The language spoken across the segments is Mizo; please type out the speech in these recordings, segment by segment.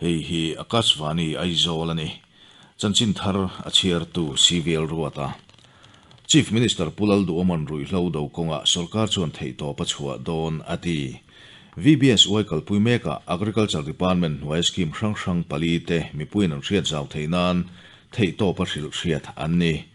Hei hi Akashvani Aizawl a ni. Chanchin thar a chhiartu CVL Ruata. Chief Minister Pu Lalduhawman ruihhlo do kawngah sorkar chuan theihtawp a chhuah dawn a ti. VBSY kalpui mekah Agriculture Department hnuaia scheme hrang hrang pali te mipuiin an hriat zau theih nan theihtawp a hrilh hriat an ni.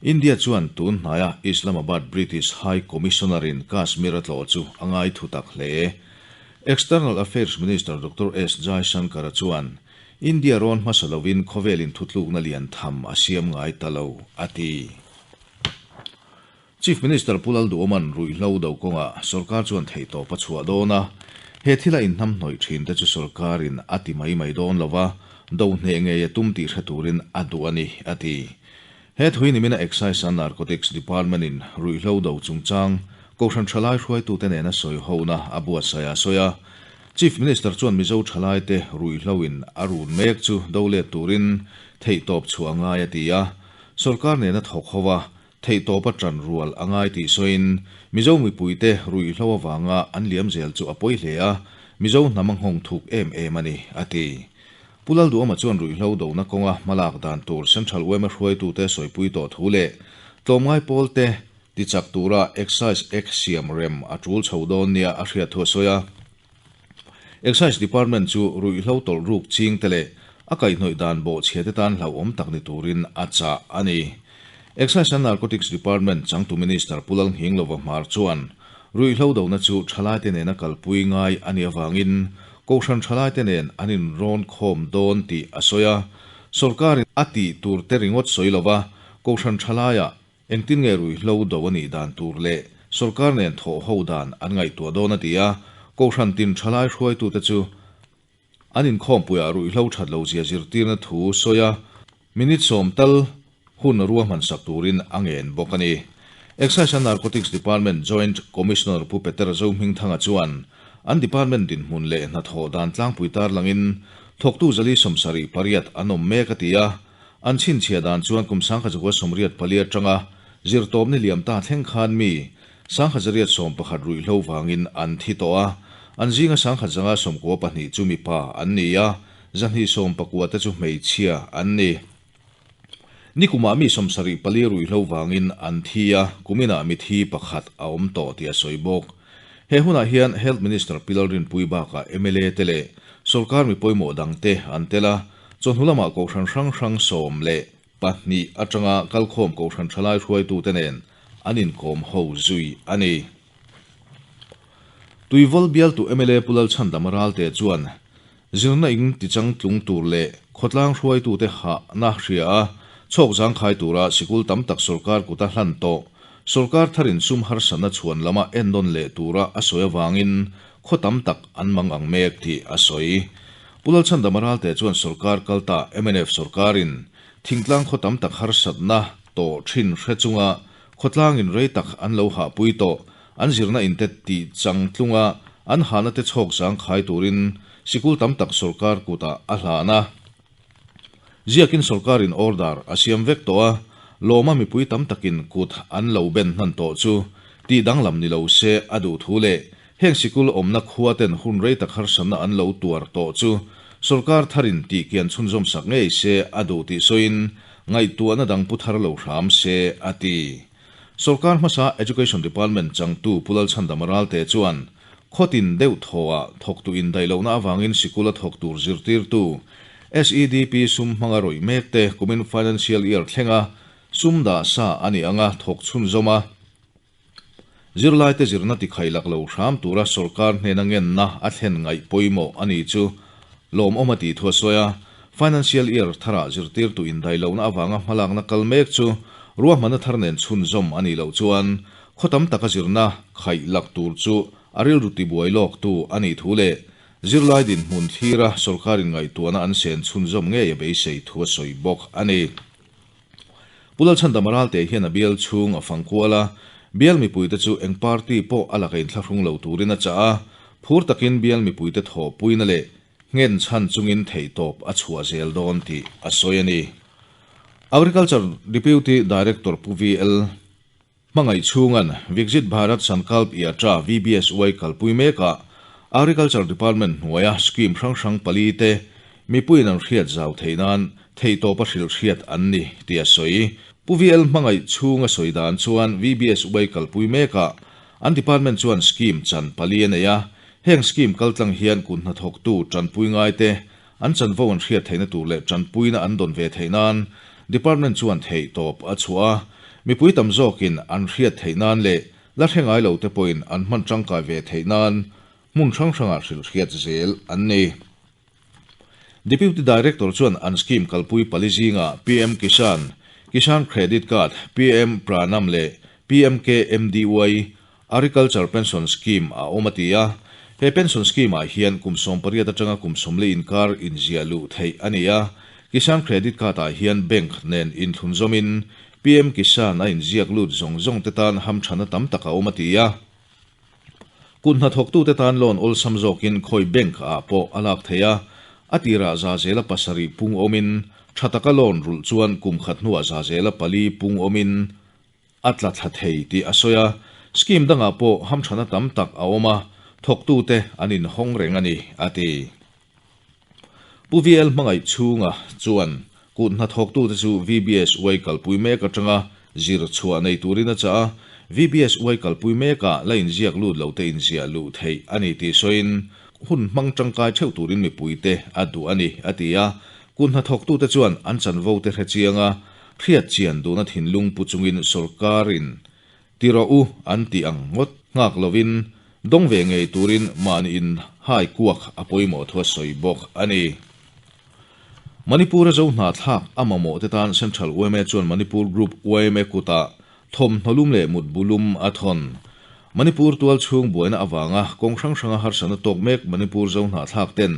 India chuan tun hnaia Islamabad British High Commissioner-in Kashmir a tlawh chu a ngai thu tak hle. External Affairs Minister Doctor S Jaishankar-a chuan India rawn hmasa lovin khawvelin thutlukna lian tham a siam ngai ta lo, a ti. Chief Minister Pu Lalduhawman ruihhlo do kawngah sorkar chuan theihtawp a chhuah dawn a, he thila inhnamhnawih thin te chu sorkarin a ti mai mai dawn lo va, do hneh ngei a tum tih hre turin a duh a ni, a ti. He thui nimina Excise and Narcotics Department-in ruihhlo do chungchang Kohhran thalai hruaitute nena sawihona a buatsaih a sawi a. Chief Minister chuan Mizo thalaite ruihhloin a run mek chu do let turin theihtawp chhuah a ngai a ti a. Sorkar nena thawk ho a, theihtawp a tan rual a ngai tih sawiin Mizo mipuite ruihhlo avanga an liam zel chu a pawi hle a, Mizo hnam a nghawng thuk em em a ni, a ti. Pu Lalduhawma chuan ruihhlo dona kawnga hmalak dan tur Central yma hruaitute sawipui tawh thu leh tlawmngai pawlte tichak tura Excise Act siam rem a tul chho dawn nia a hriat thu a sawi a. Excise Department chu ruihhlo tawlh ruk ching te leh a kaihhnawih dan bawhchhia te tan hlauhawm tak ni turin a chah a ni. Excise and Narcotics Department changtu Minister Pu Lalnghinglova Hmar chuan Ruihhlo dona chu thalaite nena kalpui ngai a nih avangin Kohhran thalaite nen an inrawn khawm dawn tih a sawi a. Sorkarin a tih tur te ringawt sawi lova Kohhran thalaiah engtin nge ruihhlo do a nih dan tur leh sorkar nen thawh ho dan an ngaihtuah dawn a ti a. Kohhran tin thalai hruaitute chu an inkhawmpuiah ruihhlo that lo zia zirtirna thu sawi a, minute sawm tal hun ruahman sak turin a ngen bawk a ni. Excise and Narcotics Department Joint Commissioner Pu Peter Zohmingthanga chuan an department dinhmun leh hnathawh dan tlangpui tarlangin thawktu zali 78 an awm mek a ti a, an chhinchhiah dan chuan kum 1984 atanga zirtawpni liam ta thleng khan mi 1811 ruihhlo vangin an thi tawh a, an zinga 1592 chu mipa an ni a, 219 te chu hmeichhia an ni. Nikumah mi 74 ruihhlo vangin an thi a, kuminah mithi pakhat a awm tawh tih a sawi bawk. He hunah hian Health Minister Pi Lalrinpuii bakah mla te leh sorkar mi pawimawh dangte an tel a, chawhnu lamah kohhran hrang hrang 12 atanga kalkhawm kohhran thalai hruaitute nen an inkawm ho zui a ni. Tuivawl bialtu mla Pu Lalchhandama Ralte chuan zirna ing tichangtlung tur leh khawtlang hruaitute hahna hria a, chhawk zangkhai tura sikul tam tak sorkar kuta hlan tawh sorkar tharin sum harsatna chhuan lama ennawn leh tura a sawi avangin khaw tam tak an mang ang mek tih a sawi. Pu Lalchhandama Ralte chuan sorkar kalta mnf sorkarin thingtlang khaw tam tak harsatna tawh thin hre chunga khawtlangin rei tak an lo hahpui tawh, an zirna inte tih chang tlunga an hahna te chhawk zangkhai turin sikul tam tak sorkar kutah a hlan a. Ziakin sorkarin order a siam vek tawh a, lawma mipui tam takin kut an lo ben hnan tawh chu tih danglam ni lo se a duh thu leh heng sikul awmna khua ten hun rei tak harsatna an lo tuar tawh chu sorkar tharin tih kian chhunzawm sak ngei se a duh tih sawiin ngaihtuahna dang pu thar lo hram se a ti. Sorkar hmasa Education Department changtu Pu Lalchhandama Ralte chuan khawtin deuh thawhah thawktu indaih lohna avangin sikul a thawk tur zirtirtu SEDP sum hmanga rawih mekte kumin financial year thlenga sum dah sa a nih anga thawk chhunzawm a, Zirlaite zirna tikhaih lak lo hram tura sorkar hnena ngenna a thlen ngaih pawimawh a ni chu lawmawm a tih thu a sawi a. Financial year tharah zirtirtu indaih lohna avanga hmalakna kal mek chu ruahmanna thar nen chhunzawm a nih loh chuan khaw tam taka zirna khaih lak tur chu a rilru tibuai lawktu a nih thu leh zirlai dinhmun thlira sorkarin ngaihtuahna an sen chhunzawm ngei a beisei thu a sawi bawk a ni. Pu Lalchhandama Ralte hian a bial chhung a fang kual a, bial mipuite chu eng party pawh a laka inthlahrung lo turin a chah a, phur takin bial mipuite thawhpuina leh nghen chhan chungin theihtawp a chhuah zel dawn tih a sawi a ni. Agriculture Deputy Director Pu VL. Hmangaih chhungan Viksit Bharat Sankalp Yatra, VBSY, kalpui mekah Agriculture Department hnuaia scheme hrang hrang pali te. mipuiin an hriat zau theih nan theihtawpa hrilh hriat an ni tih a sawi. Pu VL hmangaih chhunga sawi dan chuan VBSY kalpui mekah an department chuan scheme chan pali a nei a, heng scheme kaltlang hian kut hnathawktu tanpui ngaite an chanvo an hriat theihna tur leh tanpuina an dawn ve theih nan department chuan theihtawp a chhuah a, mipui tam zawkin an hriat theih nan leh la hre ngai lo te pawhin an hman tangkai ve theih nan hmun hrang hrangah hrilh hriat zel an ni. Deputy Director chuan an scheme kalpui pali zingah PM Kisan, Kisan Credit Card, PM Pranam leh PMKMDY Agriculture Pension Scheme a awm a ti a. He pension scheme ah hian kum 18 atanga kum 40 inkar inziah luh theih a ni a. Kisan Credit Card ah hian bank nen inthlun zawmin PM Kisan a inziak lut zawng zawng te tan hamthana tam tak a awm a ti a. Kut hnathawktute tan loan awlsam zawkin khawi bank ah pawh a lak theih a, a tirah za zela pasarih pung awmin tha taka loan rulh chuan kum khat hnuah za zela pali pung awmin a tla thla thei tih a sawi a. Scheme dangah pawh hamthana tam tak a awm a, thawktute an inhawng reng a ni, a ti. Pu VL hmangaih chhunga chuan kut hnathawktute chu VBSY kalpui mek atanga zir chhuah nei turin a chah a, VBSY kalpui mekah la inziak lut lo te inziah luh theih a ni tih sawiin hun hmang tangkai theuh turin mipuite a duh a ni, a ti a. Kut hnathawktute chuan an chanvo te hre chiang a, hriat chian duhna thinlung pu chungin sawrkarin Ti rawh u an tih ang ngawt nghak lovin dawng ve ngei turin mahni in hai kuak a pawimawh thu a sawi bawk a ni. Manipur a zo hna thlak a mamawh te tan Central yma chuan Manipur Group yma kutah thawmhnaw lum leh mutbu lum a thawn. Manipur tual chhung buaina avanga kawng hrang hranga harsatna tawk mek Manipur zo hna thlak ten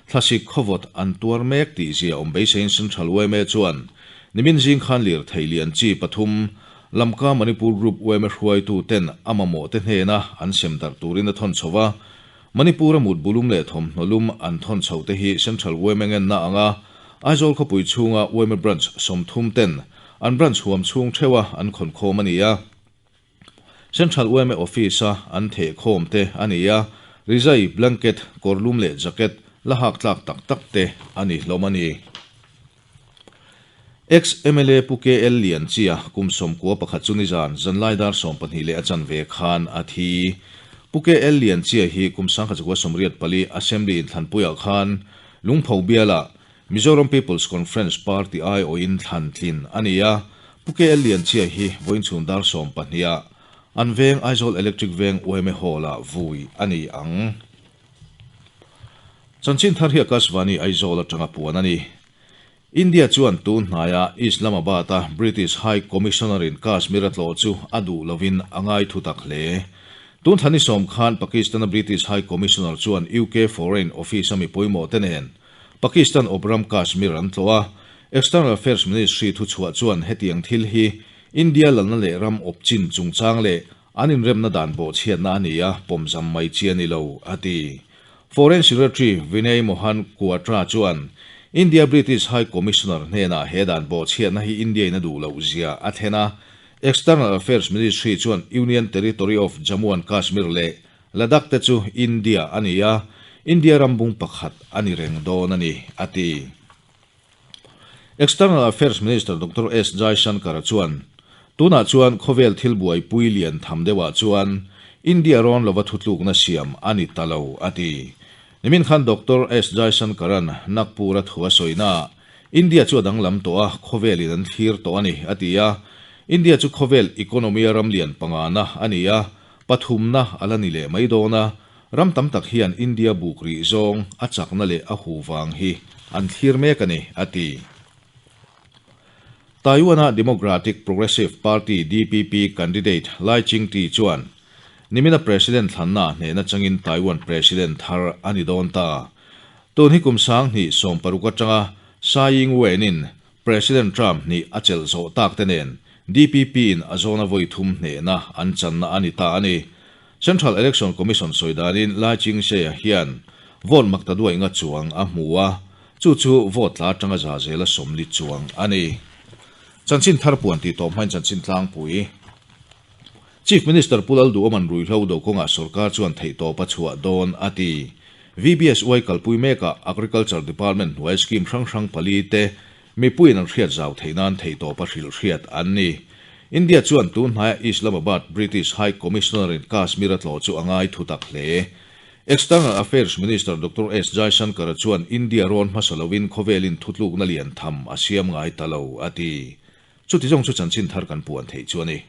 thlasik khawvawt an tuar mek tih zia awm beiseiin Central yma chuan nimin zing khan lirthei lian chi pathum Lamka Manipur Group yma hruaitu ten a mamawh te hnena an sem darh turin a thawn chho a. Manipur a mut bulum leh thawmhnaw lum an thawn chho te hi Central yma ngenna anga Aizawl khawpui chhunga yma Branch 30 ten an branch huam chhung theuha an khawn khawm a ni a. Central yma Office a an theh khawm te a ni a. Rizai, blanket, kawrlum leh jacket la hak tlak tak tak te a ni hlawm a ni. Ex-MLA Pu KL Lianchia kum 91 chu nizan zanlai dar 12 leh a chanve khan a thi. Pu KL Lianchia hi kum 1984 Assembly inthlanpuiah khan Lungpho bialah Mizoram People's Conference Party aiawhin thlan tlin a ni a. Pu KL Lianchia hi vawiinchhun dar 12 ah an veng Aizawl Electric Veng yma Hall-ah vui a ni ang. Chanchin thar hi Akashvani Aizawl atanga puan a ni. India chuan tun hnaia Islamabad-a British High Commissioner-in Kashmir a tlawh chu a duh lovin a ngai thu tak hle. Tun thla ni sawm khan Pakistan-a British High Commissioner chuan UK Foreign Office-a mi pawimawh te nen Pakistan awpram Kashmir an tlawh a. External Affairs Ministry thuchhuah chuan hetiang thil hi India lalna leh ram awp chin chungchang leh An inremna dan bawhchhiatna a ni a, pawmzam mai chi a ni lo, a ti. Foreign Secretary Vinay Mohan Kwatra chuan India British High Commissioner hnenah he dan bawhchhiatna hi India-in a duh loh zia a thlen a. External Affairs Ministry chuan Union Territory of Jammu and Kashmir leh Ladakh te chu India a ni a, India ram bung pakhat a ni reng dawn a ni, a ti. External Affairs Minister Doctor S Jaishankar chuan, Tunah chuan khawvel thil buaipui lian tham deuhah chuan India rawn lova thutlukna siam a ni ta lo, a ti. Nimin khan Doctor S Jaishankar-a'n Nagpur-a thu a sawinaah, India chu a danglam tawh a, khawvelin an thlir tawh a ni, a ti a. India chu khawvel economy-a ram lian pangana a ni a, pathumna a la ni leh mai dawn a, Ram tam tak hian India buk rih zawng a chakna leh a hu vang hi an thlir mek a ni, a ti. Taiwan-a Democratic Progressive Party, DPP, candidate Lai Ching-te chuan nimina President thlanna hnehna changin Taiwan President thar a ni dawn ta. Tun hi kum 2016 atanga Tsai Ing-wen-in President Trump nih a chelh zawh tak te nen DPP-in a zawna vawi thum hnehna an channa a ni ta a ni. Central Election Commission sawi danin Lai Ching-se hian vote mak ta duai nga chuang a hmu a, chu chu vote tla atanga za zela 40 chuang a ni. Chanchin thar puan tih tawp hmain chanchin tlangpui. Chief Minister Pu Lalduhawman ruihhlo do kawngah sorkar chuan theihtawp a chhuah dawn a ti. VBSY kalpui mekah Agriculture Department hnuai scheme hrang hrang palite mipuiin an hriat zau theih nan theihtawpa hrilh hriat an ni. India chuan tun hnaia Islamabad British High Commissioner-in Kashmir a tlawh chu a ngai thu tak hle. External Affairs Minister Doctor S Jaishankar-a chuan India rawn hmasa loin khawvelin thutlukna lian tham a siam ngai ta lo, a ti. Chuti zawng chu chanchin thar kan puan theih chu a ni.